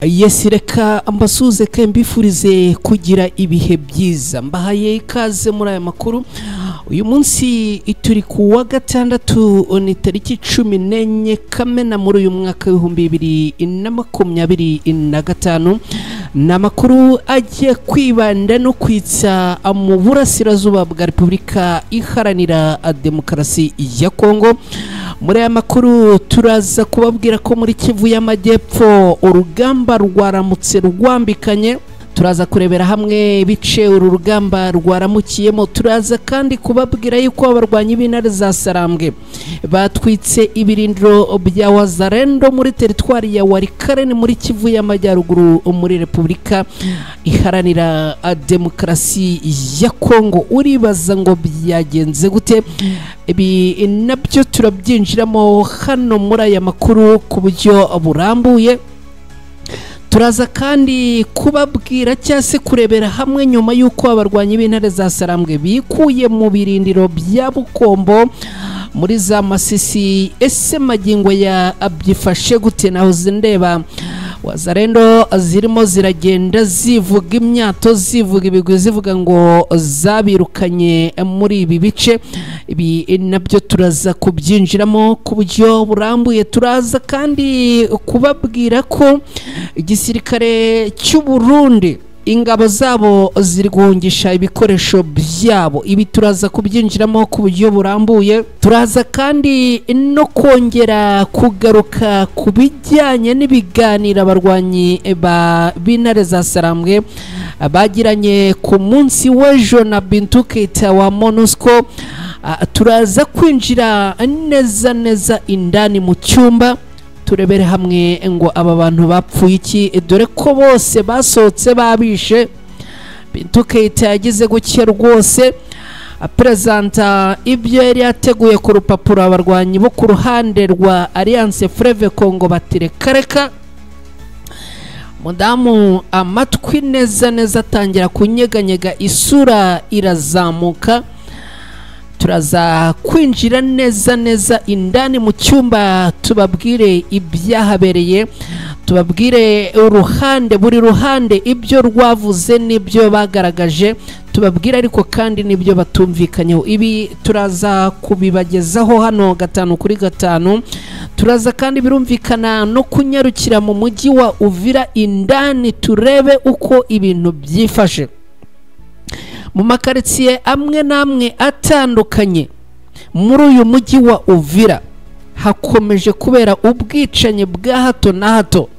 Yes, reka mbasuze ke mbifurize kugira ibihe byiza. Mbahaye ikaze muri aya makuru. Uyu munsi turi ku wa gatandatu, ni tariki 14 Kamena muri uyu mwaka 2025. Ni amakuru agiye kwibanda no kwitsa mu burasirazuba bwa Repubulika Iharanira Demokarasi ya Kongo. Muri aya makuru turaza kubabwira ko muri Kivu y'Amajyepfo urugamba rwaramutse rwambikanye. Turaza kurebera hamwe ibice uru rugamba rwaramukiyemo. Turaza kandi kubabwira yuko abarwanyi b'intare za Sarambwe batwitse ibirindiro bya Wazalendo muri teritwari ya Walikale muri Kivu y'Amajyaruguru muri Repubulika Iharanira Demokarasi ya Kongo. Uribaza ngo byagenze gute? Ibi nabyo turabyinjiramo hano muri aya makuru ku buryo burambuye. Turaza kandi kubabwira cyangwa se kurebera hamwe nyuma y'uko abarwanyi b'intare za Sarambwe bikuye mu birindiro bya Bukombo muri za Masisi. Ese magingo ya abyifashe gute? Naho zindeba Wazalendo zirimo ziragenda zivuga imyato, zivuga ibigwi, zivuga ngo zabirukanye muri ibi bice. Ibi nabyo turaza kubyinjiramo ku buryo burambuye. Turaza kandi kubabwira ko igisirikare cy'u Burundi ingabo zabo ziri guhungisha ibikoresho byabo. Ibi turaza kubyinjiramo ku buryo burambuye. Turaza kandi no kongera kugaruka ku bijyanye n'ibiganiro abarwanyi b'intare za Sarambwe bagiranye ku munsi w'ejo na Bintou Keita wa MONUSCO. Turaza kwinjira neza neza indani mu cyumba turebere hamwe ngo aba bantu bapfuye iki, dore ko bose basohotse babishe. Bintou Keita yagize guke rwose apresenta ibyo yari yateguye ku rupapuro. Abarwanyi bo ku ruhande rwa Alliance Fleuve Congo batirekareka. Mudamu amatwi neza neza atangira kunyeganyega, isura irazamuka. Turaza kwinjira neza neza indani mu cyumba tubabwire ibyahabereye, tubabwire uruhande buri ruhande ibyo rwavuze n'ibyo bagaragaje, tubabwire ariko kandi n'ibyo batumvikanyeho. Ibi turaza kubibagezaho hano 5 kuri 5. Turaza kandi birumvikana no kunyarukira mu mujyi wa Uvira indani turebe uko ibintu byifashe mu makaritsiye amwe n'amwe atandukanye muri uyu mujyi wa Uvira. Hakomeje kubera ubwicanyi bwa hato na hato.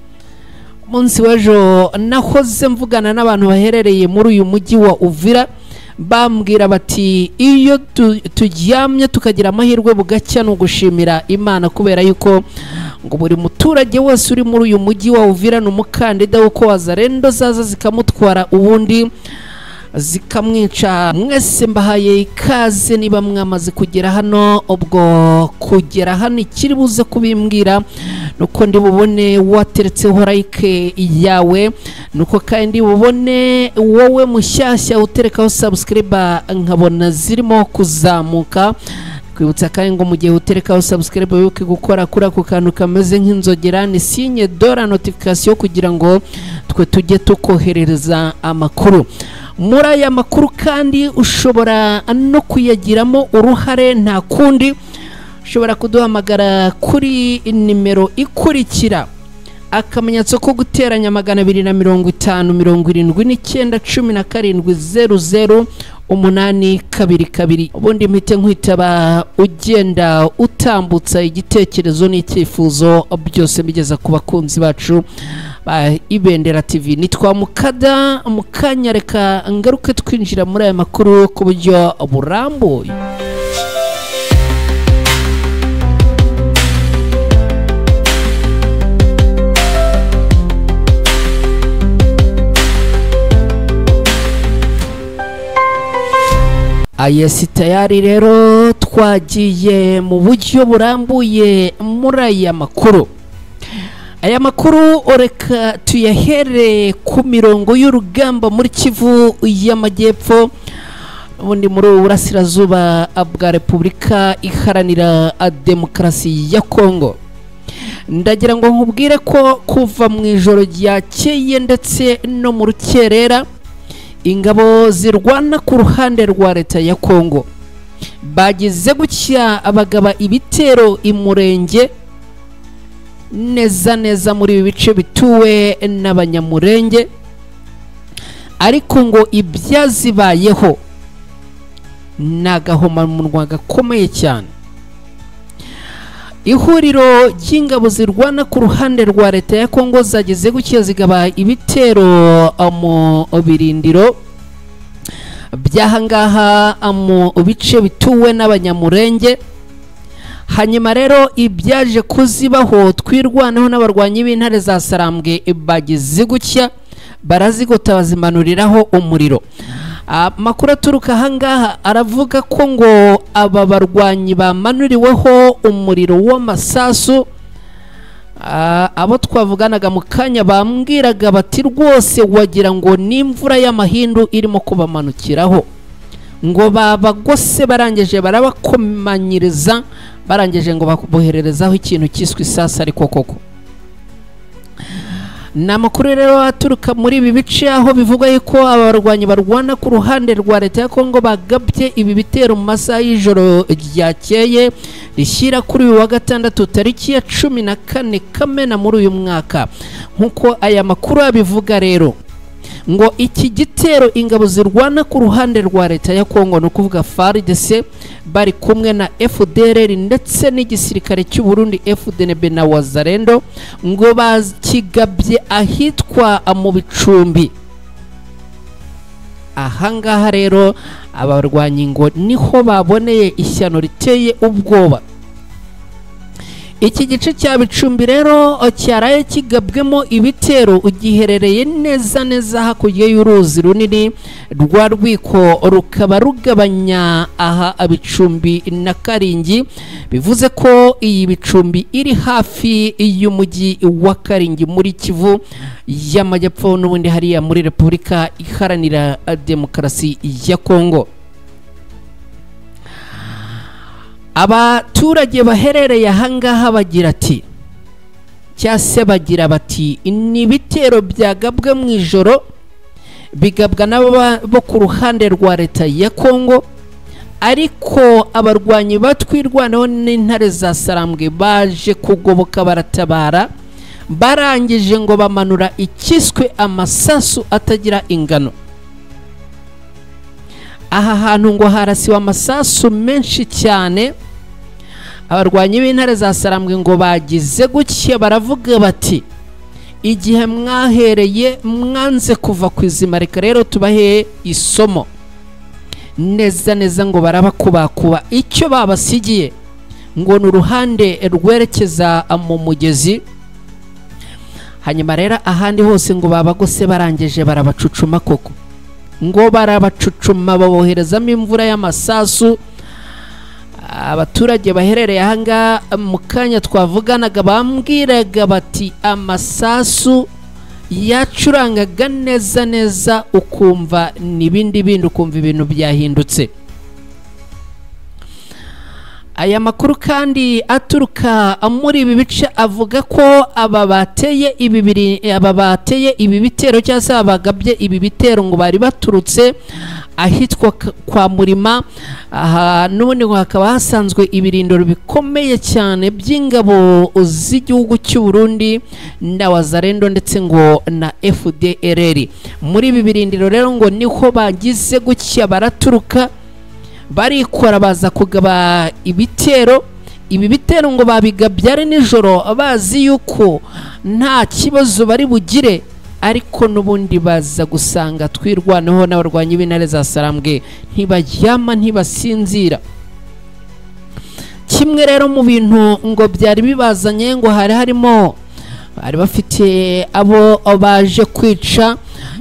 Umunsi w'ejo nahoze mvugana n'abantu baherereye muri uyu mujyi wa Uvira, bambwira bati iyo turyamye tukagira amahirwe bugacya no gushimira Imana, kubera yuko ngo buri muturage wese uri muri uyu mujyi wa Uvira ni umukandida w'uko Wazalendo zaza zikamutwara ubundi zikamwica. Mwese mbahaye ikaze niba mwamaze kugera hano. Ubwo kugera hano ikiri buze kubimbwira nuko ndi bubone wateretseho like yawe, nuko kandi bubone wowe mushyashya uterekaho subscribe nkabona zirimo kuzamuka. Kwibutsa kandi ngo mu gihe uterekaho subscribe wibuke gukora kuri ako kantu kameze nk'inzogera, ni signe de la notification, kugira ngo twe tujye tukoherereza amakuru. Muri aya makuru kandi ushobora no kuyagiramo uruhare, nta kundi ushobora kuduhamagara kuri nimero ikurikira: akamenyetso ko guteranya 250 79 17 00 822. Ubundi mpite nkwitaba ugenda utambutsa igitekerezo n'icyifuzo byose bigeza ku bakunzi bacu ba Ibendera TV. Nitwa Mukada mukanya, reka ngaruke twinjira muri aya makuru ku buryo burambuye. Ayesi tayari rero twagiye mu buryo burambuye muri aya makuru. Aya makuru oreka tuyahere ku mirongo y'urugamba muri Kivu y'Amajyepfo, ubundi muri uburasirazuba bwa Repubulika Iharanira Demokarasi ya Kongo. Ndagira ngo nkubwire ko kuva mu ijoro ryakeye ndetse no mu rukerera, ingabo zirwana ku ruhande rwa leta ya Kongo bagize gutya abagaba ibitero imurenge neza neza muri ibi bice bituwe n'abanyamurenge, ariko ngo ibyazibayeho nagahomamunwa gakomeye cyane. Ihuriro ry'ingabo zirwana ku ruhande rwa leta ya Kongo zageze gutya zigaba ibitero mu birindiro by'ahangaha mu bice bituwe n'abanyamurenge. Hanyuma rero ibyaje kuzibaho, twirwanaho n'abarwanyi b'intare za Sarambwe bagize gutya barazigota bazimanuriraho umuriro. Amakuru aturuka ahangaha aravuga ko ngo aba barwanyi bamanuriweho umuriro w'amasasu. Abo twavuganaga mu kanya bambwiraga bati rwose wagira ngo n'imvura y'amahindu irimo kubamanukiraho, ngo babagose barangije barabakomanyiriza, barangije ngo babohererezaho ikintu cyiswe isasa. Ariko koko ni amakuru rero aturuka muri ibi bice aho bivugwa yuko aba barwanyi barwana ku ruhande rwa leta ya Kongo bagabye ibi bitero mu masaha y'ijoro ryakeye rishyira kuri uyu wa gatandatu tariki ya 14 Kamena muri uyu mwaka. Nk'uko aya makuru abivuga rero, ngo iki gitero ingabo zirwana ku ruhande rwa leta ya Kongo, ni ukuvuga FARDC bari kumwe na FDLR ndetse n'igisirikare cy'u Burundi FDNB na Wazalendo, ngo bakigabye ahitwa mu Bicumbi. Ahangaha rero abarwanyi ngo niho baboneye ishyano riteye ubwoba. Iki gice cya Bicumbi rero cyaraye kigabwemo ibitero, ugiherereye neza neza hakurya y'uruzi runini rwa Rwiko, rukaba rugabanya aha Bicumbi na Karingi. Bivuze ko iyi Bicumbi iri hafi y'umujyi wa Karingi muri Kivu y'Amajyepfo, n'ubundi hariya muri Repubulika Iharanira Demokarasi ya Kongo. Abaturage baherereye ahangaha bagira ati cyase bagira bati ni ibitero byagabwe mu ijoro bigabwa n'abo bo ku ruhande rwa leta ya Kongo, ariko abarwanyi batwirwanaho n'intare za Sarambwe baje kugoboka baratabara, barangije ngo bamanura ikiswe amasasu atagira ingano. Aha hantu ngo harasiwe amasasu menshi cyane. Abarwanyi b'intare za Sarambwe ngo bagize gutya baravuga bati igihe mwahereye mwanze kuva ku izima, reka rero tubahe isomo. Neza neza ngo barabakubakuba, icyo babasigiye ngo ni uruhande rwerekeza mu mugezi. Hanyuma rero ahandi hose ngo babagose barangije barabacucuma koko, ngo barabacucuma baboherezamo imvura y'amasasu. Abaturage baherereye ahangaha mu kanya twavuganaga bambwiraga bati amasasu yacurangaga neza neza, ukumva n'ibindi bindi, ukumva ibintu byahindutse. Aya makuru kandi aturuka muri ibi bice avuga ko aba bateye ibi bitero cyangwa se abagabye ibi bitero ngo bari baturutse ahitwa kwa Murima. Aha n'ubundi ngo hakaba hasanzwe ibirindiro bikomeye cyane by'ingabo z'igihugu cy'u Burundi na Wazalendo ndetse ngo na FDLR. Muri ibi birindiro rero ngo niho bagize gutya baraturuka barikora baza kugaba ibitero. Ibi bitero ngo babigabye ari nijoro bazi yuko nta kibazo bari bugire, ariko n'ubundi baza gusanga twirwanaho n'abarwanyi b'intare za Sarambwe ntibaryama ntibasinzira. Kimwe rero mu bintu ngo byari bibazanye, ngo hari harimo bari bafite abo baje kwica,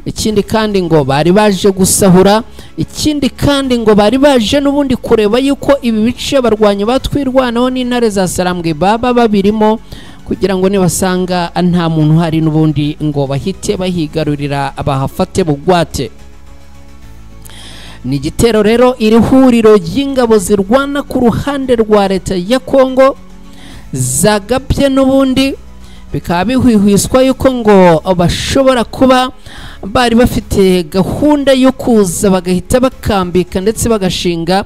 ikindi kandi ngo bari baje gusahura, ikindi kandi ngo bari baje n'ubundi kureba yuko ibi bice abarwanyi batwirwanaho n'intare za Sarambwe baba babirimo, kugira ngo nibasanga nta muntu hari n'ubundi ngo bahite bahigarurira abahafate bugwate. Ni igitero rero iri huriro ry'ingabo zirwana ku ruhande rwa leta ya Kongo zagabye n'ubundi. Bikaba bihwihwiswa yuko ngo bashobora kuba bari bafite gahunda yo kuza bagahita bakambika ndetse bagashinga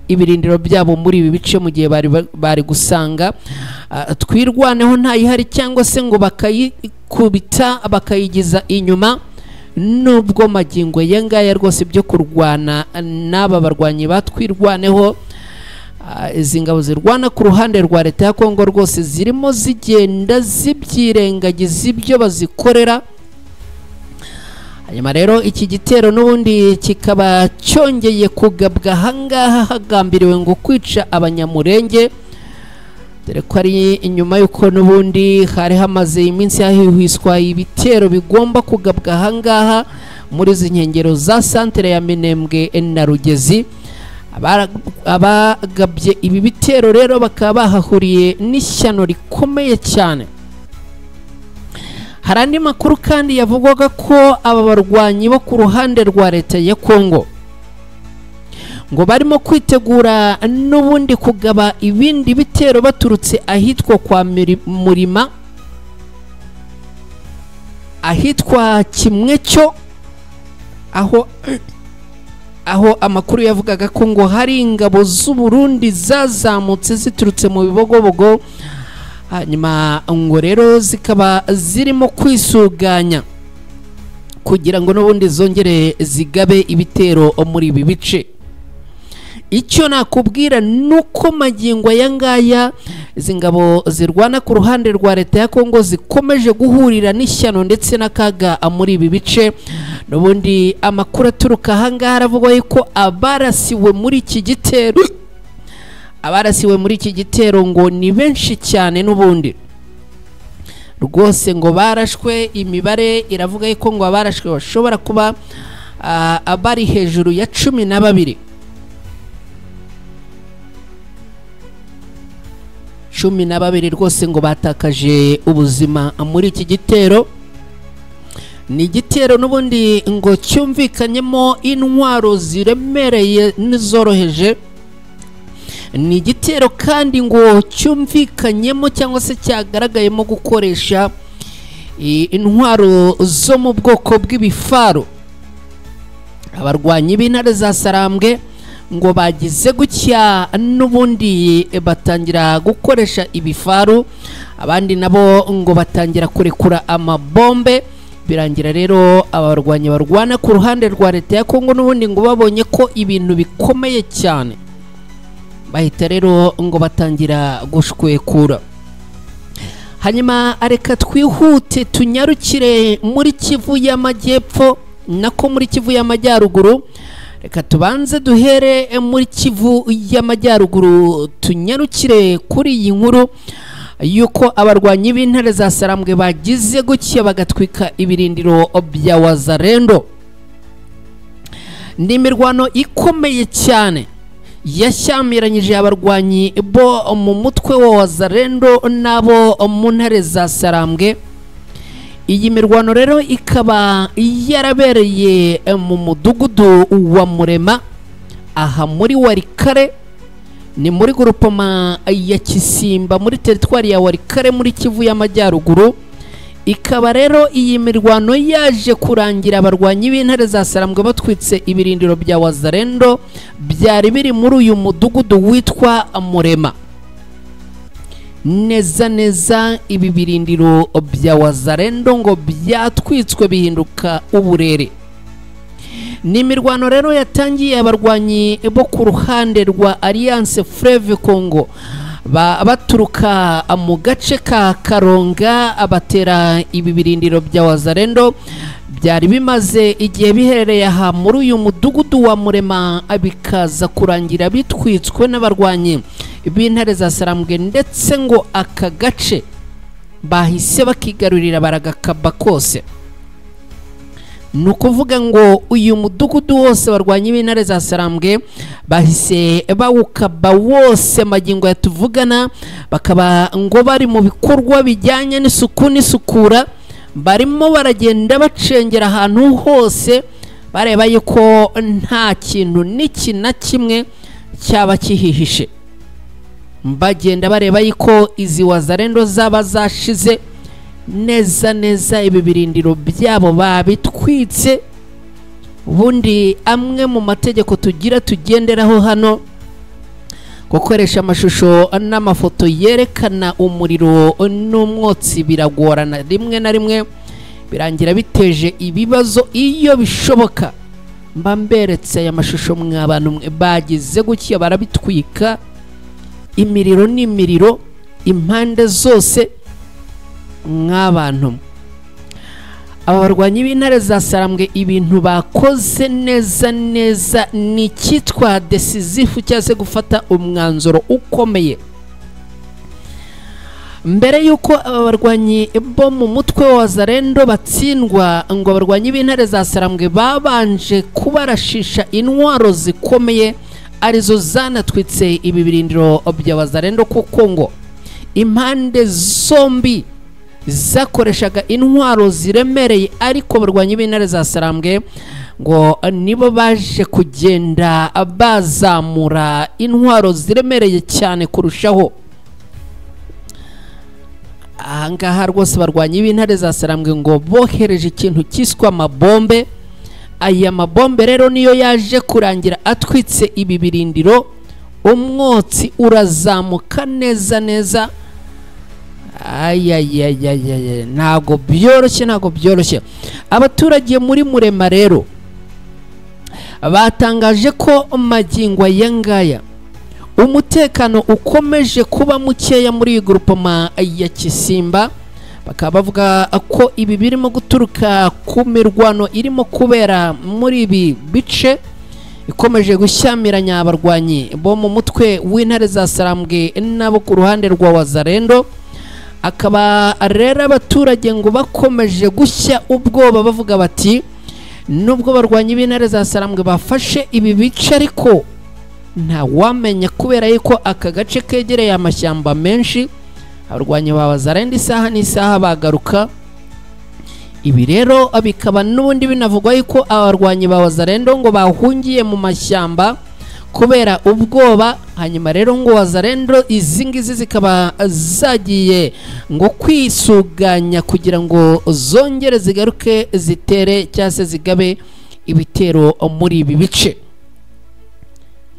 ibirindiro byabo muri ibi bice mu gihe bari gusanga Twirwaneho ntayihari, cyangwa se ngo bakayikubita bakayigiza inyuma. Nubwo magingo yangaya rwose byo kurwana n'aba barwanyi batwirwaneho, izi ngabo zirwana ku ruhande rwa leta ya Kongo rwose zirimo zigenda zibyirengagiza ibyo bazikorera. Hanyuma rero iki gitero n'ubundi kikaba cyongeye kugabwa ahangaha hagambiriwe ngo kwica Abanyamurenge, dore ko ari inyuma y'uko n'ubundi hari hamaze iminsi hahihwiswa ibitero bigomba kugabwa ahangaha muri izi nkengero za santere ya Minembwe na Rugezi. Abagabye ibi bitero rero bakaba bahahuriye n'ishyano rikomeye cyane. Hari andi makuru kandi yavugwaga ko aba barwanyi bo ku ruhande rwa leta ya Kongo ngo barimo kwitegura n'ubundi kugaba ibindi bitero baturutse ahitwa kwa Murima, ahitwa Kimwecyo, aho amakuru yavugaga ko ngo hari ingabo z'u Burundi zazamutse ziturutse mu Bibogobogo, hanyuma ngo rero zikaba zirimo kwisuganya kugira ngo n'ubundi zongere zigabe ibitero muri ibi bice. Icyo nakubwira nuko magingo aya ngaya izi ngabo zirwana ku ruhande rwa leta ya Kongo zikomeje guhurira n'ishyano ndetse n'akaga muri ibi bice. N'ubundi amakuru aturuka ahangaha aravuga yuko abarasiwe muri iki gitero ngo ni benshi cyane. N'ubundi rwose ngo barashwe, imibare iravuga yuko ngo abarashwe bashobora kuba abari hejuru ya 12. 12 rwose ngo batakaje ubuzima muri iki gitero. Ni igitero n'ubundi ngo cyumvikanyemo intwaro ziremereye n'izoroheje. Ni igitero kandi ngo cyumvikanyemo cyangwa se cyagaragayemo gukoresha intwaro zo mu bwoko bw'ibifaru. Abarwanyi b'intare za Sarambwe ngo bagize gutya n'ubundi batangira gukoresha ibifaru, abandi nabo ngo batangira kurekura amabombe. Birangira rero abarwanyi barwana ku ruhande rwa leta ya Kongo n'ubundi ngo babonye ko ibintu bikomeye cyane, bahita rero ngo batangira gushwekura. Hanyuma areka twihute tunyarukire muri Kivu y'Amajyepfo, nako muri Kivu y'Amajyaruguru. Reka tubanze duhere muri Kivu y'Amajyaruguru tunyarukire kuri iyi nkuru yuko abarwanyi b'intare za Sarambwe bagize gutya bagatwika ibirindiro bya Wazalendo. Ni imirwano ikomeye cyane yashyamiranyije abarwanyi bo mu mutwe wa Wazalendo nabo mu ntare za Sarambwe. Iyi mirwano rero ikaba yarabereye mu mudugudu wa Murema aha muri Warikare, ni muri groupement ya Kisimba muri teritwari ya Warikare muri Kivu y'Amajyaruguru. Ikaba rero iyi mirwano yaje kurangira abarwanyi b'intare za Sarambwe batwitse ibirindiro bya Wazalendo byari biri muri uyu mudugudu witwa Murema. Neza neza ibi birindiro bya Wazalendo ngo byatwitswe bihinduka uburere. Ni imirwano rero yatangiye abarwanyi bo ku ruhande rwa Alliance Fleuve Congo baturuka mu gace ka Karonga abatera ibi birindiro bya Wazalendo byari bimaze igihe biherereye aha muri uyu mudugudu wa Murema, bikaza kurangira bitwitswe n'abarwanyi b'intare za Sarambwe, ndetse ngo aka gace bahise bakigarurira baragakaba kose. Ni ukuvuga ngo uyu mudugudu wose barwanyi b'intare za Sarambwe bahise bawukaba wose magingo yatuvugana, bakaba ngo bari mu bikorwa bijyanye n'isuku n'isukura, barimo baragenda bacengera ahantu hose bareba yuko nta kintu n'iki na kimwe cyaba kihihishe. Bagenda bareba yuko izi Wazalendo zaba zashize, Neza neza ibi birindiro byabo babitwitse. Ubundi amwe mu mategeko tugira tugenderaho hano, gukoresha amashusho n'amafoto yerekana umuriro n'umwotsi biragorana, rimwe na rimwe birangira biteje ibibazo. Iyo bishoboka mba mberetse aya mashusho mwa bantu mwe. Bagize gutya barabitwika, imiriro n'imiriro impande zose mw'abantu. Aba barwanyi b'intare za Sarambwe ibintu bakoze neza neza ni icyitwa decisive, cyangwa se gufata umwanzuro ukomeye. Mbere y'uko aba barwanyi bo mu mutwe wa Wazalendo batsindwa, ngo abarwanyi b'intare za Sarambwe babanje kubarashisha intwaro zikomeye, arizo zanatwitse ibi birindiro bya Wazalendo, kuko ngo impande zombi zakoreshaga intwaro ziremereye. Ariko abarwanyi b'intare za Sarambwe ngo nibo baje kugenda bazamura intwaro ziremereye cyane kurushaho. Ahangaha rwose barwanyi b'intare za Sarambwe ngo bohereje ikintu cyiswe amabombe. Aya mabombe rero niyo yaje kurangira atwitse ibi birindiro, umwotsi urazamuka neza neza. Ayayayayaya, ntabwo byoroshye, ntabwo byoroshye. Abaturage muri Murema rero batangaje ko magingo aya ngaya umutekano ukomeje kuba mukeya muri iyi groupement ya Kisimba. Bakaba bavuga ko ibi birimo guturuka ku mirwano irimo kubera muri ibi bice, ikomeje gushyamiranya abarwanyi bo mu mutwe w'intare za Sarambwe n'abo ku ruhande rwa Wazalendo. Akaba rero abaturage ngo bakomeje gushya ubwoba, bavuga bati nubwo barwanyi b'intare za Sarambwe bafashe ibi bice, ariko ntawamenya, kubera yuko aka gace kegereye amashyamba menshi, abarwanyi ba Wazalendo isaha n'isaha bagaruka. Ibi rero bikaba n'ubundi binavugwa yuko abarwanyi ba Wazalendo ngo bahungiye mu mashyamba kubera ubwoba. Hanyuma rero ngo Wazalendo izi ngizi zikaba zagiye ngo kwisuganya kugira ngo zongere zigaruke zitere cyangwa se zigabe ibitero muri ibi bice.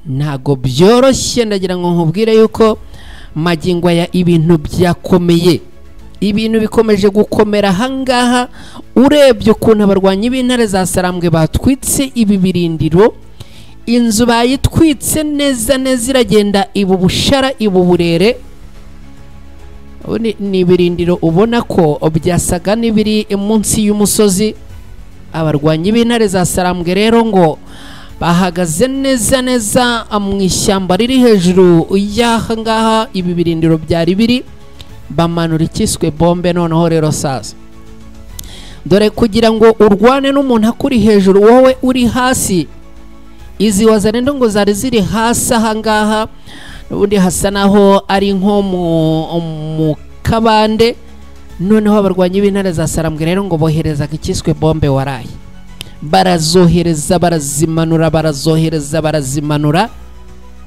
Ntago byoroshye. Ndagira ngo nkubwire yuko magingo aya ibintu byakomeye, ibintu bikomeje gukomera ahangaha. Urebye ukuntu abarwanyi b'intare za Sarambwe batwitse ibi birindiro, inzu bayitwitse neza neza iragenda iba ubushara, iba uburere. Ni ibirindiro ubona ko byasaga n'ibiri munsi y'umusozi. Abarwanyi b'intare za Sarambwe rero ngo bahagaze neza neza mu ishyamba riri hejuru y'aha ngaha ibi birindiro byari biri, bamanura ikiswe bombe. Noneho rero sasa dore, kugira ngo urwane n'umuntu akuri hejuru wowe uri hasi, izi Wazalendo ngo zari ziri hasi aha ngaha, ubundi hasa naho ari nko mu kabande. Noneho abarwanyi b'intare za Sarambwe rero ngo boherezaga ikiswe bombe waraye, barazohereza, barazimanura, barazohereza, barazimanura.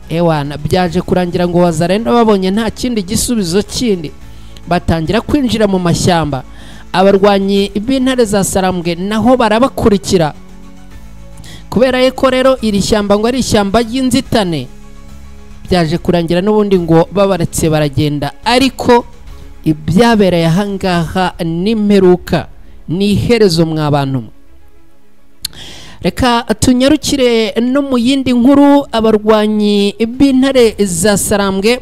Ewana, byaje kurangira ngo Wazalendo babonye nta kindi gisubizo kindi, batangira kwinjira mu mashyamba. Abarwanyi b'intare za Sarambwe naho barabakurikira, kubera ko rero iri shyamba ngo ari ishyamba ry'inzitane. Byaje kurangira n'ubundi ngo babaretse baragenda, ariko ibyabereye ahangaha n'imperuka, ni iherezo mwa bantu. Reka tunyarukire no mu yindi nkuru. Abarwanyi b'intare za Sarambwe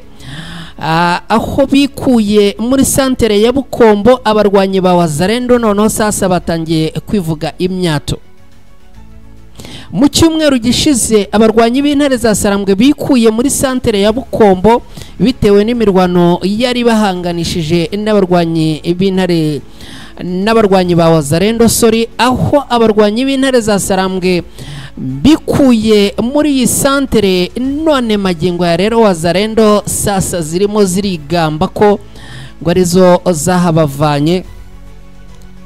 aho bikuye muri santere ya Bukombo, abarwanyi ba Wazalendo noneho sasa batangiye kwivuga imyato. Mu cyumweru gishize abarwanyi b'intare za Sarambwe bikuye muri santere ya Bukombo bitewe n'imirwano yari bahanganishije n'abarwanyi b'intare, n'abarwanyi ba Wazalendo, sorry. Aho abarwanyi b'intare za Sarambwe bikuye muri iyi santere, none magingo ya rero Wazalendo sasa zirimo zirigamba ko ngo arizo zahabavanye.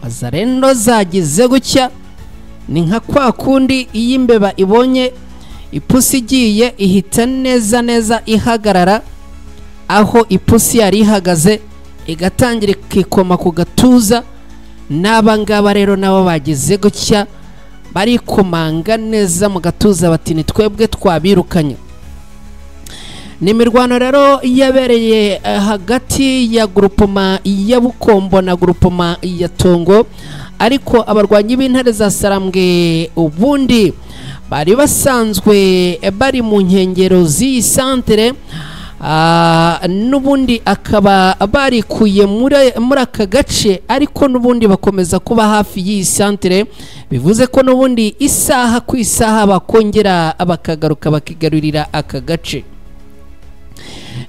Wazalendo zagize gutya, ni nka kwa kundi iyo imbeba ibonye ipusi igiye, ihita neza neza ihagarara aho ipusi yari ihagaze. igatangira ikikoma ku gatuza. N'aba ngaba rero nabo bageze gutya barikomanga neza mu gatuza bati ni twebwe twabirukanye. Ni imirwano rero yabereye hagati ya grupoma ya Bukombo na grupoma ya Tongo, ariko abarwanyi b'intare za Sarambwe ubundi bari basanzwe bari mu nkengero z'iyi santere, n'ubundi akaba barikuye muri aka gace, ariko n'ubundi bakomeza kuba hafi y'iyi santere, bivuze ko n'ubundi isaha ku isaha bakongera bakagaruka bakigarurira aka gace.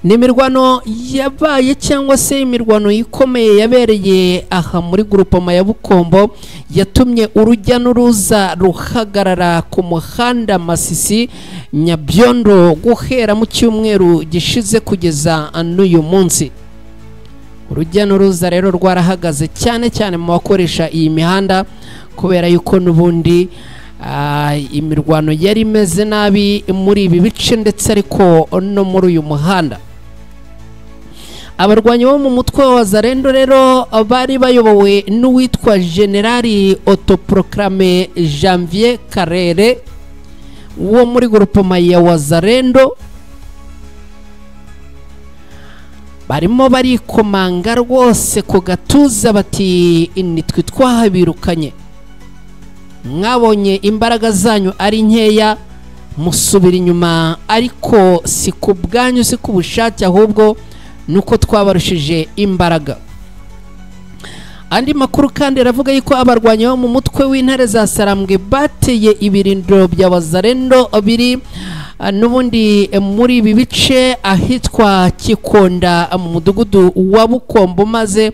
Ni imirwano yabaye cyangwa se imirwano ikomeye yabereye aha muri grupoma ya Bukombo, yatumye urujya n'uruza ruhagarara ku muhanda Masisi Nyabyondo guhera mu cyumweru gishize kugeza n'uyu munsi. Urujya n'uruza rero rwarahagaze cyane cyane mu bakoresha iyi mihanda, kubera yuko n'ubundi imirwano yari imeze nabi muri ibi bice ndetse ariko no muri uyu muhanda. Abarwanyi bo mu mutwe wa Wazalendo rero bari bayobowe n'uwitwa Generali Autoproclame Janvier Karere wo muri grupoma ya Wazalendo, barimo barikomanga rwose ku gatuza bati nitwe twahabirukanye, mwabonye imbaraga zanyu ari nkeya musubira inyuma, ariko si ku bwanyu si ku bushake, ahubwo nuko twabarushije imbaraga. Andi makuru kandi aravuga yuko abarwanyi bo mu mutwe w'intare za Sarambwe bateye ibirindiro bya Wazalendo biri n'ubundi muri ibi bice ahitwa Kikonda mu mudugudu wa Bukombo, maze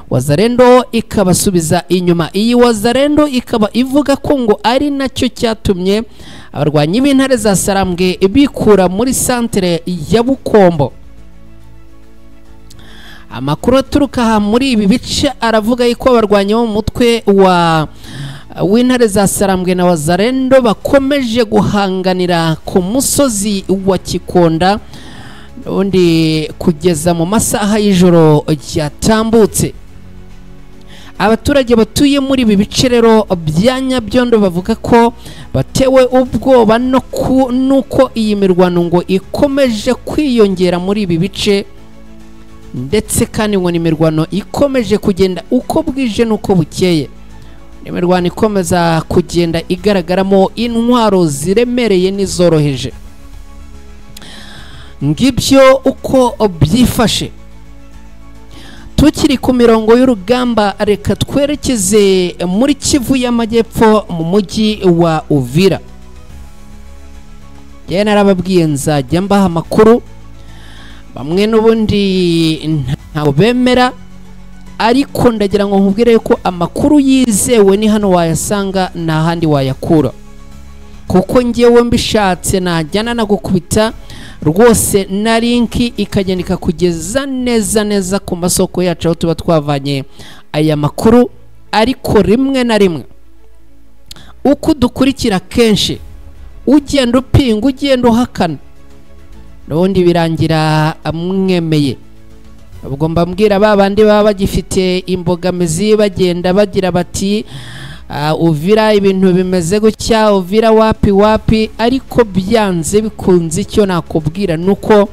Wazalendo ikabasubiza inyuma. Iyi Wazalendo ikaba ivuga ko ngo ari nacyo cyatumye abarwanyi b'intare za Sarambwe bikura muri santere ya Bukombo. Amakuru aturuka aha muri ibi bice aravuga yuko abarwanyi bo mu mutwe wa w'intare za Sarambwe na Wazalendo bakomeje guhanganira ku musozi wa Kikonda undi kugeza mu masaha y'ijoro ryatambutse. Abaturage batuye muri ibi bice rero bya Nyabyondo bavuga ko batewe ubwoba no nuko iyi mirwano ngo ikomeje kwiyongera muri ibi bice, ndetse kandi ngo ni imirwano ikomeje kugenda uko bwije nuko bukeye. Imirwano ikomeza kugenda igaragaramo intwaro ziremereye n'izoroheje. Ngibyo uko byifashe. Tukiri ku mirongo y'urugamba, reka twerekeze muri Kivu y'Amajyepfo mu mujyi wa Uvira. Njye narababwiye nzajya mbaha amakuru, bamwe n'ubundi ntabwo bemera, ariko ndagira ngo nkubwire yuko amakuru yizewe ni hano wayasanga nta handi wayakura, kuko ngewe mbishatse najyana nagukubita rwose na linki ikagenda ikakugeza neza neza ku masoko yacu aho tuba twavanye aya makuru. Ariko rimwe na rimwe uko dukurikira kenshi ugenda upinga ugenda uhakana, n'ubundi birangira amwemeye. Ubwo mbabwira ba bandi baba bagifite imbogamizi bagenda bagira bati Uvira ibintu bimeze gutya, Uvira wapi wapi, ariko byanze bikunze icyo nakubwira nuko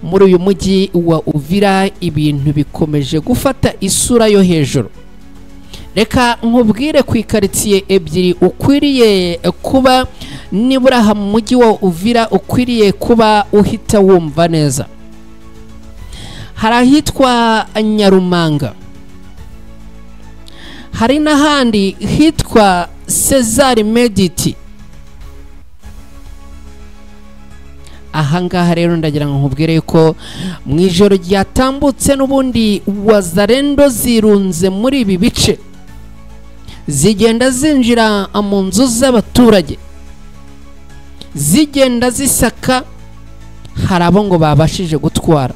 muri uyu mujyi wa Uvira ibintu bikomeje gufata isura yo hejuru. Reka nkubwire ku ikaritsiye ebyiri ukwiriye kuba nibura aha mu mujyi wa Uvira ukwiriye kuba uhita wumva neza. Hari ahitwa Nyarumanga, hari n'ahandi hitwa Cesar Mediti. Ahangaha rero ndagira ngo nkubwire ko mu ijoro ryatambutse n'ubundi Wazalendo zirunze muri ibi bice, zigenda zinjira mu nzu z'abaturage, zigenda zisaka. Hari abo ngo babashije gutwara,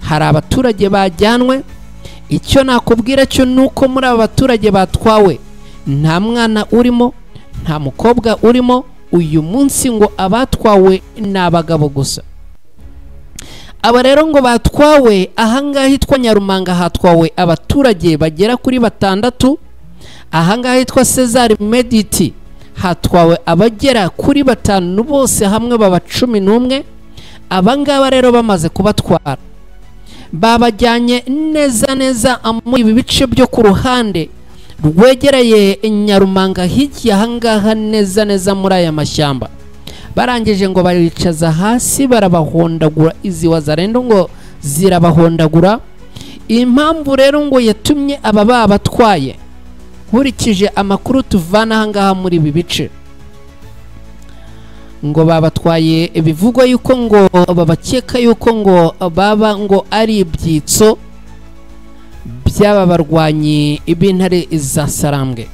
hari abaturage bajyanwe. Icyo nakubwira cyo nuko muri aba baturage batwawe nta mwana urimo, nta mukobwa urimo. Uyu munsi ngo abatwawe ni abagabo gusa. Aba rero ngo batwawe ahangaha hitwa Nyarumanga, hatwawe abaturage bagera kuri 6. Ahangaha hitwa Cesar Mediti hatwawe abagera kuri 5, bose hamwe baba 11. Abangaba rero bamaze kubatwara babajyanye neza neza muri ibi bice byo ku ruhande rwegereye Nyarumanga hirya ahangaha neza neza muri aya mashyamba. Barangije ngo baricaza hasi barabahondagura, izi Wazalendo ngo zirabahondagura. Impamvu rero ngo yatumye aba babatwaye, nkurikije amakuru tuvana ahangaha muri ibi bice, ngo babatwaye bivugwa yuko ngo babakeka yuko ngo baba ngo ari ibyitso by'aba barwanyi b'intare za Sarambwe.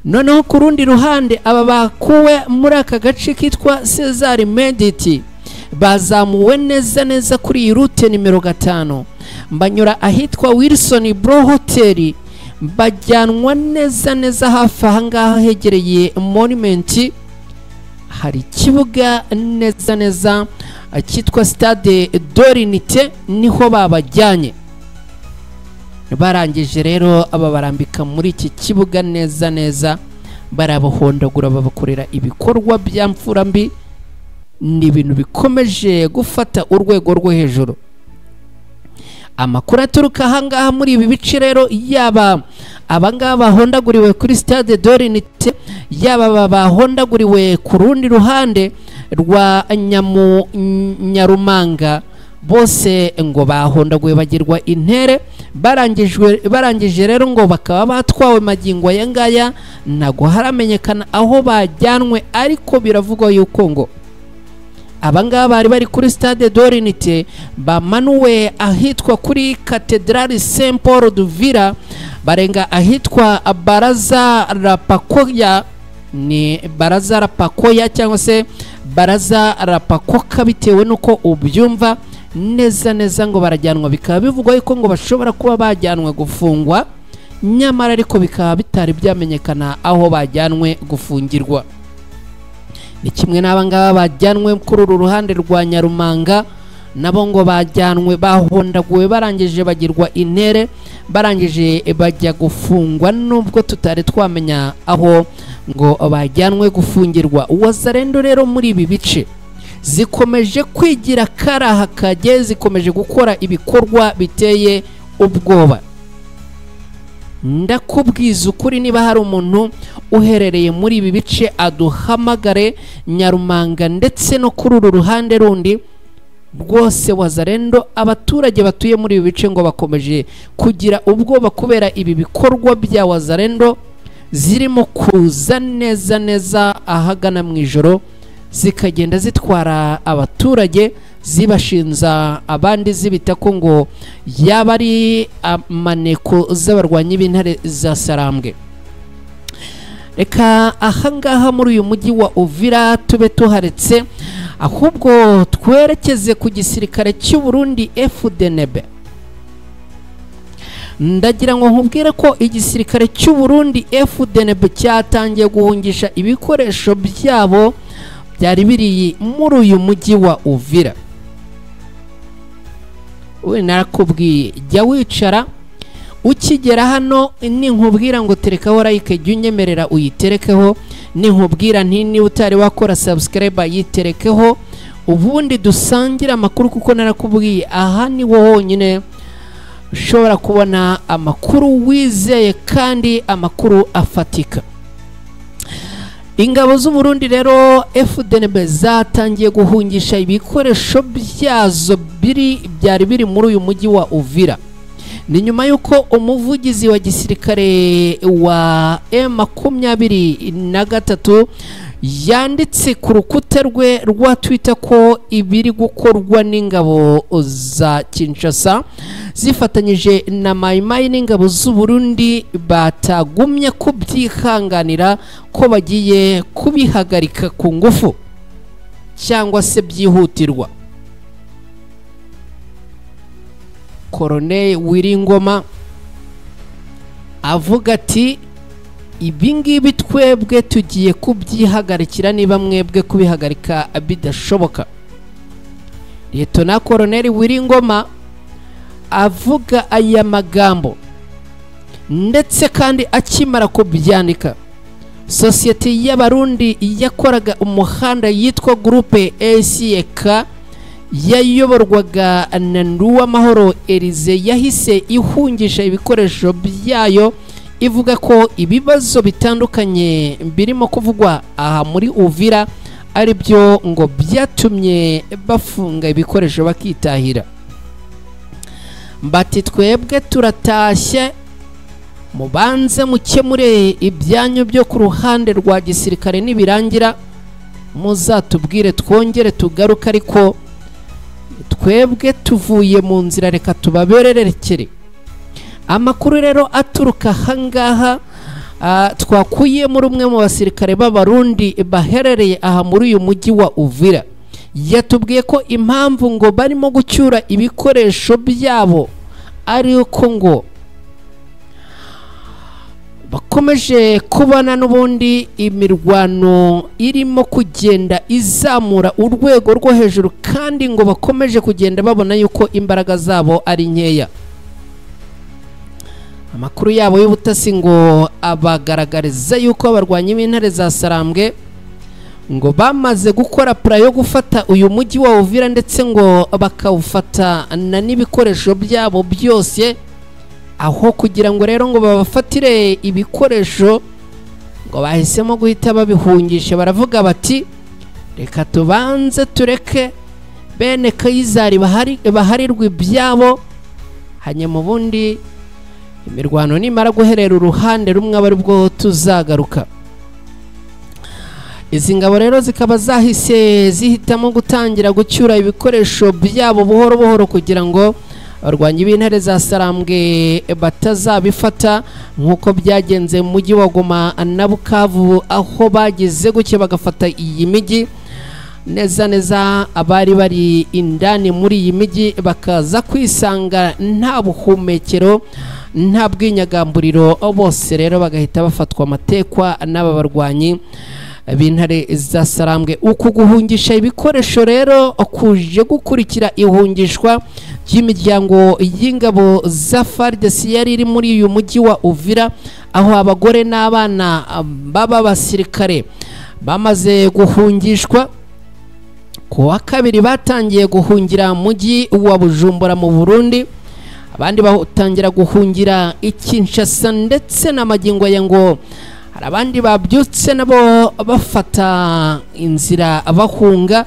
Noneho ku rundi ruhande aba bakuwe muri aka gace kitwa Cesar Mediti bazamuwe neza neza kuri iyi route nimero 5, banyura ahitwa Wilson Bro Hotel, bajyanwa neza neza hafi ahangaha hegereye monument. Hari ikibuga neza neza cyitwa Stade d'Orinite, niho babajyanye. Barangije rero aba barambika muri iki kibuga neza neza, barabahondagura babakorera ibikorwa bya mfura mbi. Ni ibintu bikomeje gufata urwego rwo hejuru. Amakuru aturuka ahangaha muri ibi bice rero, yaba abangaba bahondaguriwe kuri Stade d'Orinite, yaba bahondaguriwe ku rundi ruhande rwa Nyarumanga, bose ngo bahondaguye bagirwa intere. Barangije rero ngo bakaba batwawe magingo aya ngaya, ntago haramenyekana aho bajyanwe, ariko biravugwa yuko ngo abangaba bari bari kuri Stade d'Orinite bamanuwe ahitwa kuri Cathedrale Saint Paul d'Uvira, barenga ahitwa Baraza Rapakoya, ni Baraza Rapakoya cyangwa se Baraza Rapakoka bitewe nuko ubyumva neza neza, ngo barajyanwa. Bikaba bivugwa yuko ngo bashobora kuba bajyanwe gufungwa, nyamara ariko bikaba bitari byamenyekana aho bajyanwe gufungirwa. Ni kimwe n'abangaba bajyanwe kuri uru ruhande rwa Nyarumanga, nabo ngo bajyanwe bahondaguwe, barangije bagirwa intere, barangije bajya gufungwa, nubwo tutari twamenya aho ngo bajyanwe gufungirwa. Wazalendo rero muri ibi bice zikomeje kwigira karaha kage, zikomeje gukora ibikorwa biteye ubwoba. Ndakubwiza ukuri, niba hari umuntu uherereye muri ibi bice aduhamagare Nyarumanga ndetse no kuri uru ruhande rundi rwose Wazalendo. Abaturage batuye muri ibi bice ngo bakomeje kugira ubwoba kubera ibi bikorwa bya Wazalendo zirimo kuza neza neza ahagana mu ijoro, zikagenda zitwara abaturage zibashinza abandi zibita ko ngo yaba ari amaneko z'abarwanyi b'intare za Sarambwe. Reka ahangaha muri uyu mujyi wa Uvira tube tuharetse, ahubwo twerekeze ku gisirikare cy'u Burundi FDNB. Ndagira ngo nkubwire ko igisirikare cy'u Burundi FDNB cyatangiye guhungisha ibikoresho byabo byari biri muri uyu mujyi wa Uvira. We narakubwiye, jya wicara ukigera hano ninkubwira ngo terekaho like, jya unyemerera uyiterekeho, ninkubwira nti niba utari wakora subscribe yiterekeho, ubundi dusangire amakuru, kuko narakubwiye aha ni wo honyine ushobora kubona amakuru wizeye kandi amakuru afatika. Ingabo z'u Burundi rero FDNB zatangiye guhungisha ibikoresho byazo byari biri muri uyu mujyi wa Uvira. Ni nyuma yuko umuvugizi wa gisirikare wa M23 yanditse ku rukuta rwe rwa Twitter ko ibiri gukorwa n'ingabo za Kinshasa zifatanyije na Mai Mai n'ingabo z'u Burundi batagumye kubyihanganira, ko bagiye kubihagarika ku ngufu cyangwa se byihutirwa. Colonel Wiringoma avuga ati ibingibi twebwe tugiye kubyihagarikira niba mwebwe kubihagarika bidashoboka. Liyetona Koloneli Willy Ngoma avuga aya magambo, ndetse kandi akimara kubyandika, sosiyete y'Abarundi yakoraga umuhanda yitwa Groupe ACK yayoborwaga na Nduwamahoro Elize yahise ihungisha ibikoresho byayo, ivuga ko ibibazo bitandukanye birimo kuvugwa aha muri Uvira ari byo ngo byatumye bafunga ibikoresho bakitahira. Bati twebwe turatashye, mubanze mukemure ibyanyu byo ku ruhande rwa gisirikare, nibirangira muzatubwire twongere tugaruke, ariko twebwe tuvuye mu nzira, reka tubabererekere. Amakuru rero aturuka ahangaha twakuye muri umwe mu basirikare b'Abarundi baherereye aha muri uyu mujyi wa Uvira, yatubwiye ko impamvu ngo barimo gucyura ibikoresho byabo ari uko ngo bakomeje kubona n'ubundi imirwano irimo kugenda izamura urwego rwo hejuru, kandi ngo bakomeje kugenda babona yuko imbaraga zabo ari nkeya. Amakuru yabo y'ubutasi ngo abagaragariza yuko abarwanyi b'intare za Sarambwe ngo bamaze gukora pra yo gufata uyu mujyi wa Uvira, ndetse ngo bakawufata na n'ibikoresho byabo byose. Aho kugira ngo rero ngo babafatire ibikoresho, ngo bahisemo guhita babihungisha, baravuga bati reka tubanze tureke bene Kayizari baharirwa ibyabo, hanyuma ubundi imirwano nimara guherera uruhande rumwe aba aribwo tuzagaruka. Izi ngabo rero zikaba zahise zihitamo gutangira gucyura ibikoresho byabo buhoro buhoro kugira ngo abarwanyi b'intare za Sarambwe batazabifata, nk'uko byagenze mu mujyi wa Goma na Bukavu, aho bageze guke bagafata iyi mijyi neza neza. Abari bari indani muri iyi mijyi bakaza kwisanga nta buhumekero, nta bwinyagamburiro, bose rero bagahita bafatwa amatekwa n'aba barwanyi b'intare za Sarambwe. Uku guhungisha ibikoresho rero kuje gukurikira ihungishwa ry'imiryango y'ingabo za FARDC yari iri muri uyu mujyi wa Uvira, aho abagore n'abana baba basirikare bamaze guhungishwa. Ku wa kabiri batangiye guhungira mujyi wa Bujumbura mu Burundi, abandi batangira guhungira i Kinshasa, ndetse n'amagingo ya ngo hari abandi babyutse nabo bafata inzira bahunga.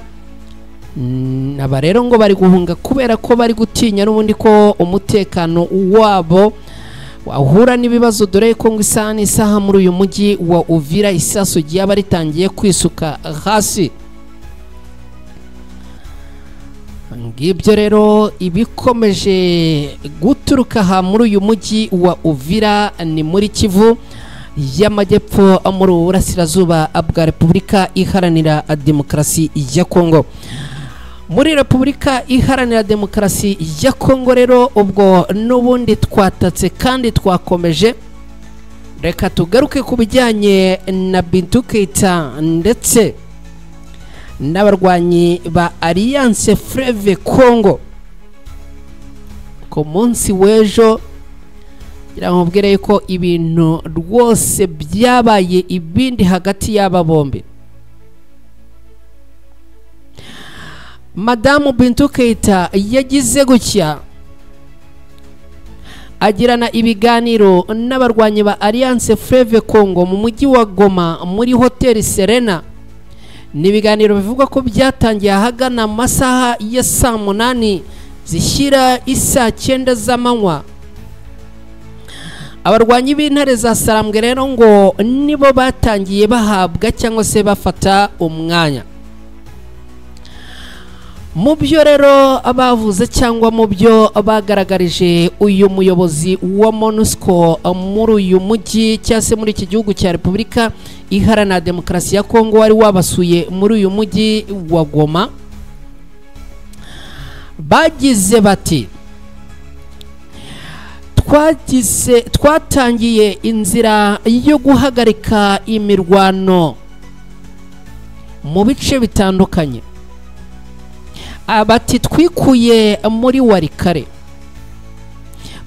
Aba rero ngo bari guhunga kubera ko bari gutinya n'ubundi ko umutekano wabo wahura n'ibibazo, dore ko ngo isaha n'isaha muri uyu mujyi wa Uvira isasu ryaba ritangiye kwisuka hasi. Ngibyo rero ibikomeje guturuka aha muri uyu mujyi wa Uvira, ni muri Kivu y'Amajyepfo muri Burasirazuba bwa Repubulika Iharanira Demokarasi ya Kongo. Muri Repubulika Iharanira Demokarasi ya Kongo rero ubwo n'ubundi twatatse kandi twakomeje. Reka tugaruke ku bijyanye na Bintou Keita ndetse n'abarwanyi ba Alliance Fleuve Congo. Ku munsi w'ejo ngira yuko ibintu rwose byabaye ibindi hagati y'aba bombi. Madamu Bintou Keita yagize gutya agirana ibiganiro n'abarwanyi ba Alliance Fleuve Congo mu mujyi wa Goma muri Hotel Serena. Ni ibiganiro bivugwa ko byatangiye ahagana amasaha ya saa 8 zishyira isaa 9 z'amanywa. Abarwanyi b'intare za Sarambwe rero ngo nibo batangiye bahabwa cyangwa se bafata umwanya. Mu byo rero abavuze cyangwa mu byo bagaragarije uyu muyobozi wa MONUSCO muri uyu mujyi cyangwa se muri iki gihugu cya Repubulika Iharanira Demokarasi ya Kongo wari wabasuye muri uyu mujyi wa Goma, bagize bati twatangiye inzira yo guhagarika imirwano mu bice bitandukanye, Bati twikuye muri Walikale,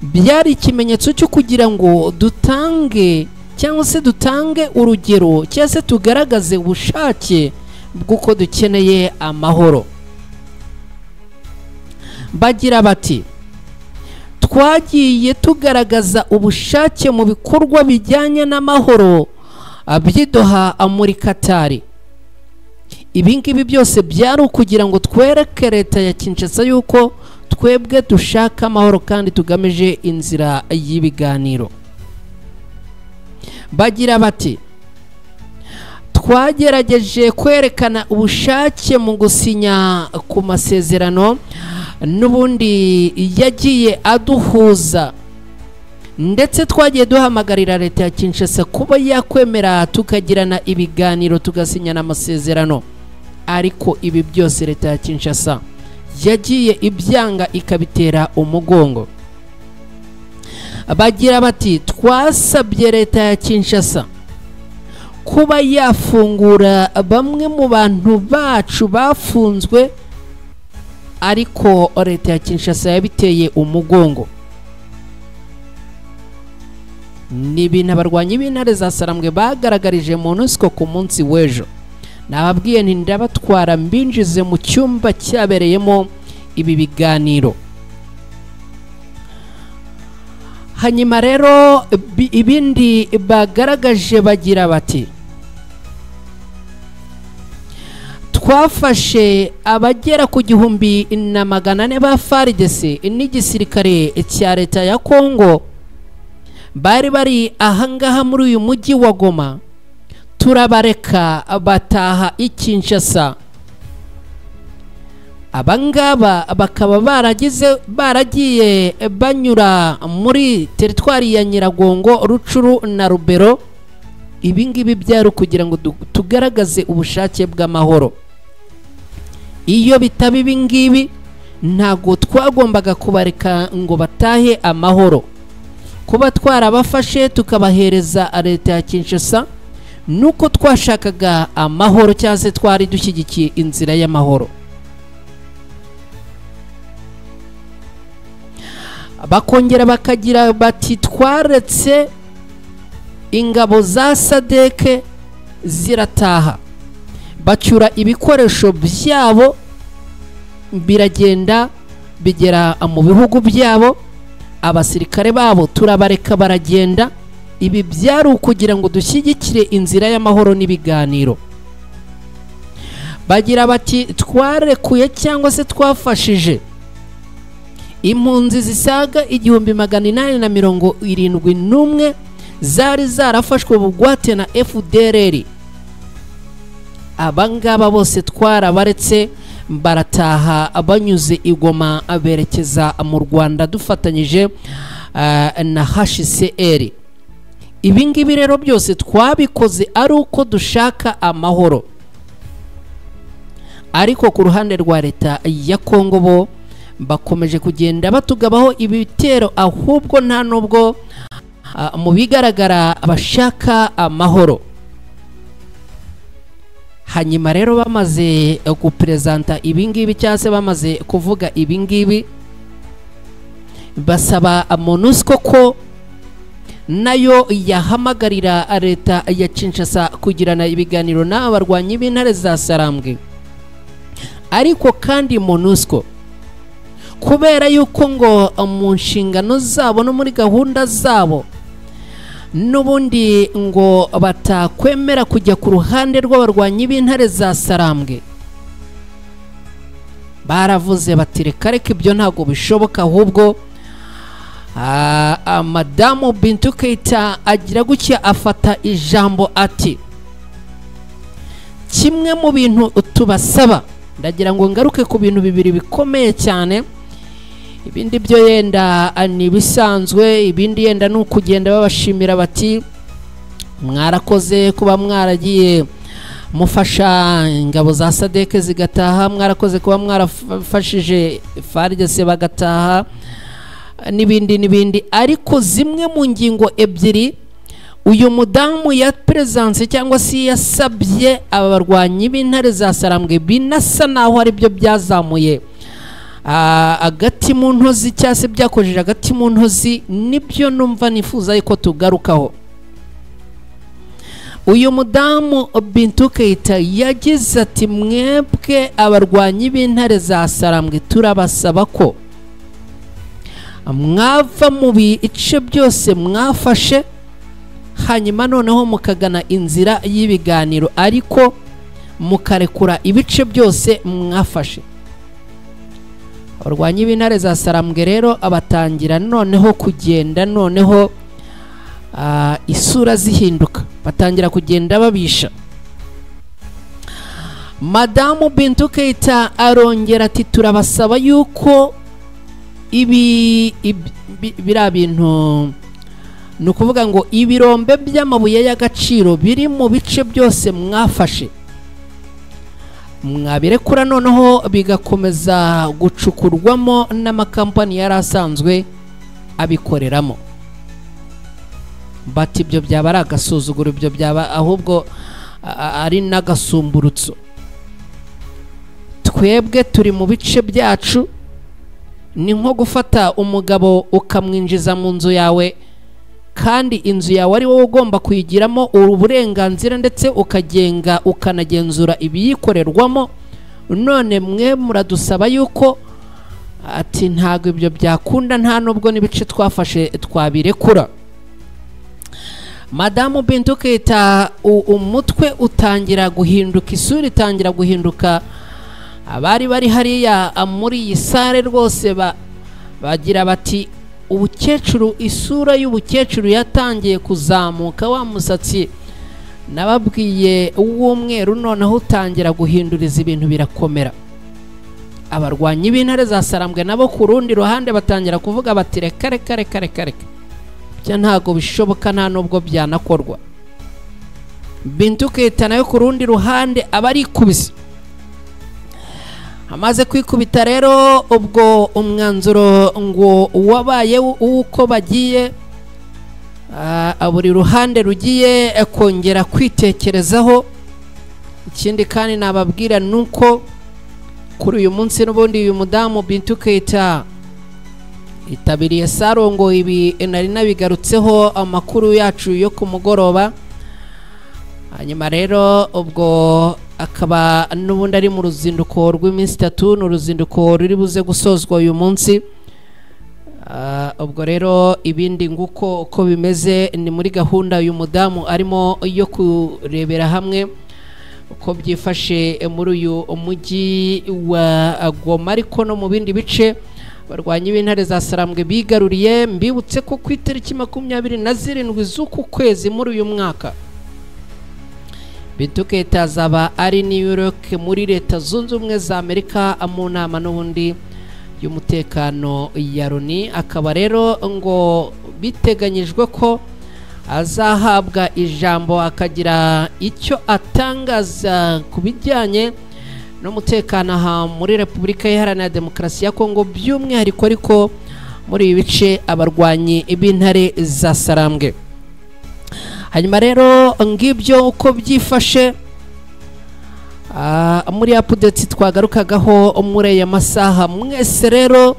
byari ikimenyetso cyo kugira ngo dutange cyangwa se dutange urugero cyangwa se tugaragaze ubushake bw'uko dukeneye amahoro. Bagira bati twagiye tugaragaza ubushake mu bikorwa bijyanye n'amahoro by'idoha muri Katari. Ibi ngibi byose byari ukugira ngo twereke leta ya Kinshasa yuko twebwe dushaka amahoro kandi tugamije inzira y'ibiganiro. Bagira bati twagerageje kwerekana ubushake mu gusinya ku masezerano n'ubundi yagiye aduhuza, ndetse twagiye duhamagarira leta ya Kinshasa kuba yakwemera tukagirana ibiganiro tugasinyana amasezerano, ariko ibi byose leta ya Kinshasa yagiye ibyanga ikabitera umugongo. Bagira bati twasabye leta ya Kinshasa kuba yafungura bamwe mu bantu bacu bafunzwe, ariko leta ya Kinshasa yabiteye umugongo. Ni ibintu abarwanyi b'intare za Sarambwe bagaragarije MONUSCO ku munsi w'ejo. Nababwiye nti ndabatwara mbinjize mu cyumba cyabereyemo ibi biganiro. Hanyuma rero ibindi bagaragaje bagira bati twafashe abagera ku 1400 ba FARDC n'igisirikare cya leta ya Kongo bari bari ahangaha muri uyu mujyi wa Goma, turabareka bataha i Kinshasa. Abangaba bakaba baragiye banyura muri teritwari ya Nyiragongo, Rucuru na Rubero. Ibi ngibi byari kugira ngo tugaragaze ubushake bw'amahoro. Iyo bitaba ibi ngibi ntago twagombaga kubareka ngo batahe amahoro. Kuba twarabafashe tukabahereza leta ya Kinshasa nuko twashakaga amahoro cyangwa se twari dushyigikiye inzira y'amahoro. Bakongera bakagira bati twaretse ingabo za SADC zirataha, bacyura ibikoresho byabo biragenda bigera mu bihugu byabo, abasirikare babo turabareka baragenda. Ibi byari ukugira ngo dushyigikire inzira y'amahoro n'ibiganiro. Bagira bati twarekuye cyangwa se twafashije impunzi zisaga 1871 zari zarafashwe bugwate na FDLR. Abangaba bose twarabaretse barataha banyuze i Goma berekeza mu Rwanda dufatanyije na HCR. Ibi ngibi rero byose twabikoze ari uko dushaka amahoro. Ariko ku ruhande rwa leta ya Kongo bo bakomeje kugenda batugabaho ibitero, ahubwo nta nubwo mu bigaragara bashaka amahoro. Hanyuma rero bamaze gupresenta ibingibi cyangwa se bamaze kuvuga ibingibi, basaba MONUSCO ko nayo yahamagarira leta ya Kinshasa kugirana ibiganiro n'abarwanyi b'intare za Sarambwe. Ariko kandi MONUSCO kubera yuko ngo mu nshingano zabo no muri gahunda zabo n'ubundi ngo batakwemera kujya ku ruhande rw'abarwanyi b'intare za Sarambwe, baravuze bati reka reka ibyo ntabwo bishoboka. Ahubwo Madamu Bintou Keita agira gutya afata ijambo ati kimwe mu bintu tubasaba, ndagira ngo ngaruke ku bintu bibiri bikomeye cyane, ibindi byo yenda ni bisanzwe, ibindi yenda ni ukugenda babashimira bati mwarakoze kuba mwaragiye mufasha ingabo za SADC zigataha, mwarakoze kuba mwarafashije FARDC bagataha n'ibindi n'ibindi. Ariko zimwe mu ngingo ebyiri uyu mudamu ya presence cyangwa se yasabye abarwanyi b'intare za Sarambwe binasa naho ari byo byazamuye agati mu ntozi cyase byakojeje agati mu ntozi, nibyo numva nifuza yuko tugarukaho. Uyu mudamu Bintou Keita yagize ati mwebwe abarwanyi b'intare za Sarambwe turabasaba ko mwava mu bice byose mwafashe, hanyuma noneho mukagana inzira y'ibiganiro, ariko mukarekura ibice byose mwafashe. Abarwanyi b'intare za Sarambwe rero abatangira noneho kugenda noneho isura zihinduka, batangira kugenda babisha. Madamu Bintou Keita arongera ati turabasaba yuko ibi bira bintu, ni ukuvuga ngo ibirombe by'amabuye y'agaciro biri mu bice byose mwafashe mwabirekura, noneho bigakomeza gucukurwamo n'amakampani yari asanzwe abikoreramo. Bati ibyo byaba ari agasuzuguro, ibyo byaba ahubwo ari n'agasumburutso. Twebwe turi mu bice byacu, ni nko gufata umugabo ukamwinjiza mu nzu yawe, kandi inzu yawe ari wowe ugomba kuyigiramo uburenganzira ndetse ukagenga ukanagenzura ibiyikorerwamo. None mwe muradusaba yuko ati ntago ibyo byakunda, nta nubwo n'ibice twafashe twabirekura. Madamu Bintou Keita umutwe utangira guhinduka, isura itangira guhinduka. Abari bari hariya muri iyi sare rwose bagira bati ubukecuru, isura y'ubukecuru yatangiye kuzamuka, wa musatsi nababwiye w'umweru noneho utangira guhinduriza ibintu birakomera. Abarwanyi b'intare za Sarambwe nabo ku rundi ruhande batangira kuvuga bati reka reka reka reka reka, byo ntago bishoboka, nta nubwo byanakorwa. Bintou Keita nayo ku rundi ruhande abarikubise. Amaze kwikubita rero ubwo umwanzuro ngo wabaye uko bagiye buri ruhande rugiye kongera kwitekerezaho. Ikindi kandi nababwira nuko kuri uyu munsi n'ubundi uyu mudamu Bintou Keita itabiriye sarongo, ibi nari nabigarutseho amakuru yacu yo ku mugoroba. Hanyuma rero ubwo akaba n'ubundi ari mu ruzinduko rw'iminsi 3, ni uruzinduko ruri buze gusozwa uyu munsi. Ubwo rero ibindi nguko uko bimeze ni muri gahunda uyu mudamu arimo yo kurebera hamwe uko byifashe muri uyu mujyi wa Goma, ariko no mu bindi bice barwanyi b'intare za Sarambwe bigaruriye. Mbibutse ko ku itariki 27 z'uku kwezi muri uyu mwaka Bintou Keita azaba ari New York muri Leta Zunze Ubumwe za Amerika mu nama n'ubundi y'umutekano ya Loni. Akaba rero ngo biteganyijwe ko azahabwa ijambo akagira icyo atangaza ku bijyanye n'umutekano aha muri Repubulika Iharanira Demokarasi ya Kongo, by'umwihariko ariko muri ibi bice abarwanyi b'intare za Sarambwe. Hanyuma rero ngibyo uko byifashe muri update twagarukagaho muri aya masaha. Mwese rero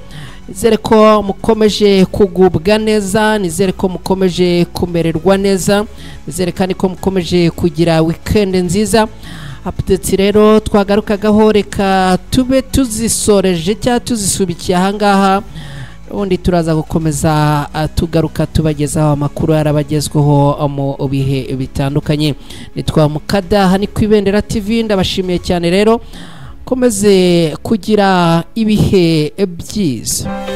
nizere ko mukomeje kugubwa neza, nizere ko mukomeje kumererwa neza, nizere kandi ko mukomeje kugira weekend nziza. Update rero twagarukagaho reka tube tuzisoreje cyangwa tuzisubikiye ahangaha, ubundi turaza gukomeza tugaruka tubagezaho amakuru yarabagezweho mu bihe bitandukanye. Nitwa Mukadaha, ni ku Ibendera TV, ndabashimiye cyane rero, komeze kugira ibihe byiza.